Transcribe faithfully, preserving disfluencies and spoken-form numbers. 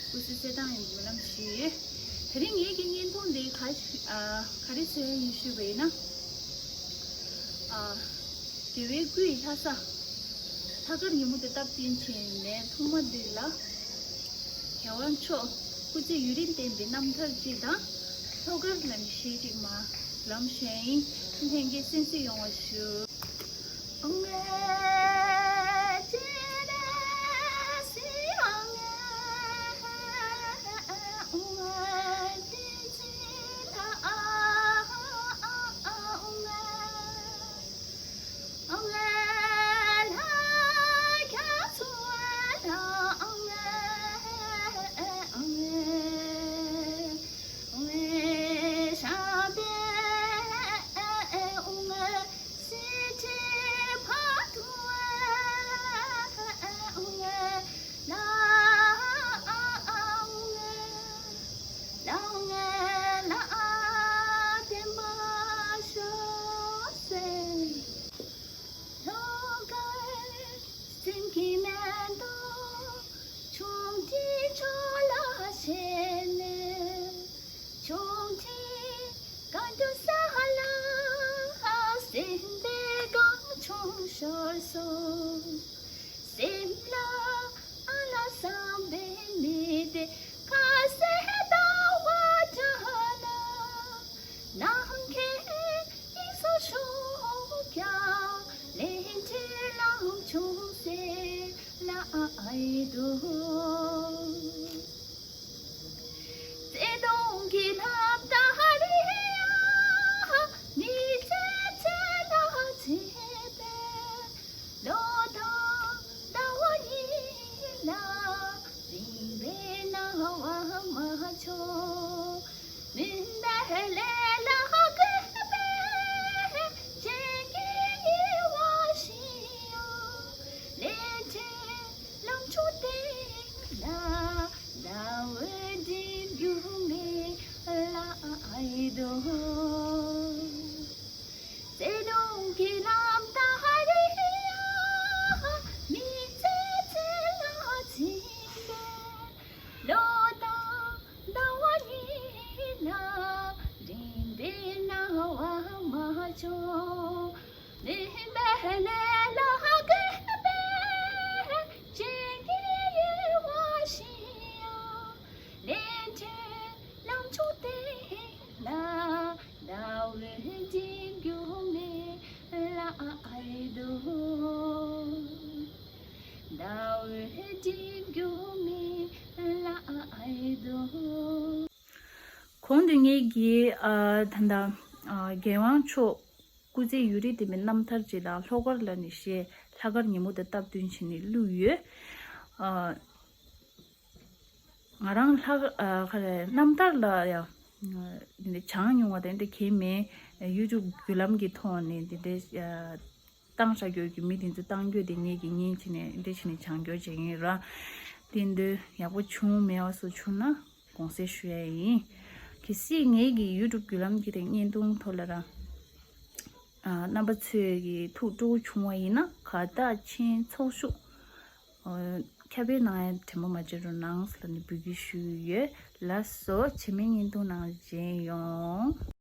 སྐུ་ཚེ་བརྟན་ཡོང་བའི་སྨོན་ལམ་ཞུ་ཡོད། དེ་རིང་ངེད་ཀྱི་བརྙན་ཐུང་འདི་ག་ཨ་ག་རེ་བཟོས་ཡིན་ཞུས་པ་ཡིན་ན། ཨ་རྒྱལ་བའི་སྐུ་ཡི་ལྷ་ས་ལྷག་དཀར་ཉིན་མོ་དེ་སྟབས་བསྟུན་བྱས་ནས་ཐོག་མ་འདི་ལ་རྒྱལ་དབང་མཆོག་སྐུ་ཚེ་ཡུན་རིང་བརྟན་པའི་རྣམ་ཐར་ཅིག་དང་ལྷོ་སྒར་ལ་ནི་གཞས་ཅིག་མ་ལམ་ཞུས་ཡིན། ལྷན་རྒྱས་གསན་གཟིགས་ཡོང་བ་ཞུ། ཤོར་སོང་། སེམས་ལ་ཨ་ལ་བསམ་པའི་མི་དེ་ཁ་ཟས་ཟླ་བ་འདྲ་ན། ནམ་མཁའི་དབྱིངས་སུ་ཤོར་ཀྱང་ལས་འཕྲོ་ལམ་བྱུང་ཟེར་ལ་ཨའི་དོ། བརྩེ་དུང་གི་ལམ་དང་རི་ཡང་མི་ཚེ་ཚེ་ལ་ཚེ་པའི་ལོ་དང་ཟླ་བ་ཡིན་ལ་རིང་བའི་སྣང་བ་མ་བྱུང་། མུན་པའི་ལས་ལ་བཀོད་པའི་སྤྱན་གྱི་ཡུ་བ་ཞིག་ཡང་ལས་འཕྲོ་ལམ་བྱུང་སྟེ་ལ། ཟླ་འོད་འདྲེན་རྒྱུ་མེད་ལ་ཨའི་དོ། བརྩེ་དུང་གི་ལམ་དང་རི་ཡང་མི་ཚེ་ཚེ་ལ་ཚིམ་པའི་ལོ་དང་ཟླ་བ་ཡིན་ལ་རིང་བའི་སྣང་བ་མ་བྱུང་། མུན་པའི་ལས་ལ་བཀོད་པའི་སྤྱན་གྱི་ཡུ་བ་ཞིག་ཡང་ལས་འཕྲོ་ལམ་བྱུང་སྟེ་ལ། ཟླ་འོད་འདྲེན་རྒྱུ་མེད་ལ་ཨའི་དོ། ཟླ་འོད་འདྲེན་རྒྱུ་མེད་ལ་ཨའི་དོ། གོང་དུ་ངེད་ཀྱིས་ཨ་ད་ལྟ་ཨ་རྒྱལ་དབང་མཆོག་སྐུ་ཚེ་ཡུན་རིང་བརྟན་པའི་རྣམ་ཐར་ཅིག་དང་ལྷོ་སྒར་ལ་ནི་གཞས་ལྷག་དཀར་ཉིན་མོ་དང་སྟབས་བསྟུན་བྱས་ནས་བླུགས་ཡོད། ཨ་ང་རང་ལྷག་ཨ་ག་རེ་རྣམ་ཐར་ལ་ཡང་འདི་འདྲ་སྦྱང་མྱོང་བ་དང་འདི་གལ་མེད། ཡུ་ཊུབ་བརྒྱུད་ལམ་གྱི་ཐོག་ནས་འདི་འདྲ་ཨ་བཏང་བཞག་རྒྱུ་གི་མི་དེ་ཚོ་བཏང་རྒྱུ་དེ་ངེད་ཀྱིས་ཉན་བྱས་ནས་འདི་འདྲ་བྱས་ནས་སྦྱང་རྒྱུ་བྱེད་ཀྱི་ཡིན་ར། དེ་འདི་ཡག་པོ་བྱུང་མེད་པ་སོགས་བྱུང་ན་དགོངས་སེལ་ཞུ་ཡ་ཡིན། གལ་སྲིད་ངེད་ཀྱི་ཡུ་ཊུབ་བརྒྱུད་ལམ་གྱི་དེ་བརྙན་ཐུང་ཐོག་ལ་ར་ཨ་རྣམ་པ་ཚོས་ཀྱི་ཐུགས་སྤྲོ་བོ་བྱུང་བ་ཡིན་ན་དགའ་རྟགས་མཆན་ཚོགས་ཞུགས་ཨ་ཁྱབ་སྤེལ་གནང་ཡ་དྲན་པ་མ་བརྗེད་རོགས་གནང་ལབ་ནས་འབོད་སྐུལ་ཞུས་ཡོད། ལགས་སོ། རྗེས་མའི་བརྙན་ཐུང་ནང་མཇལ་ཡོང་།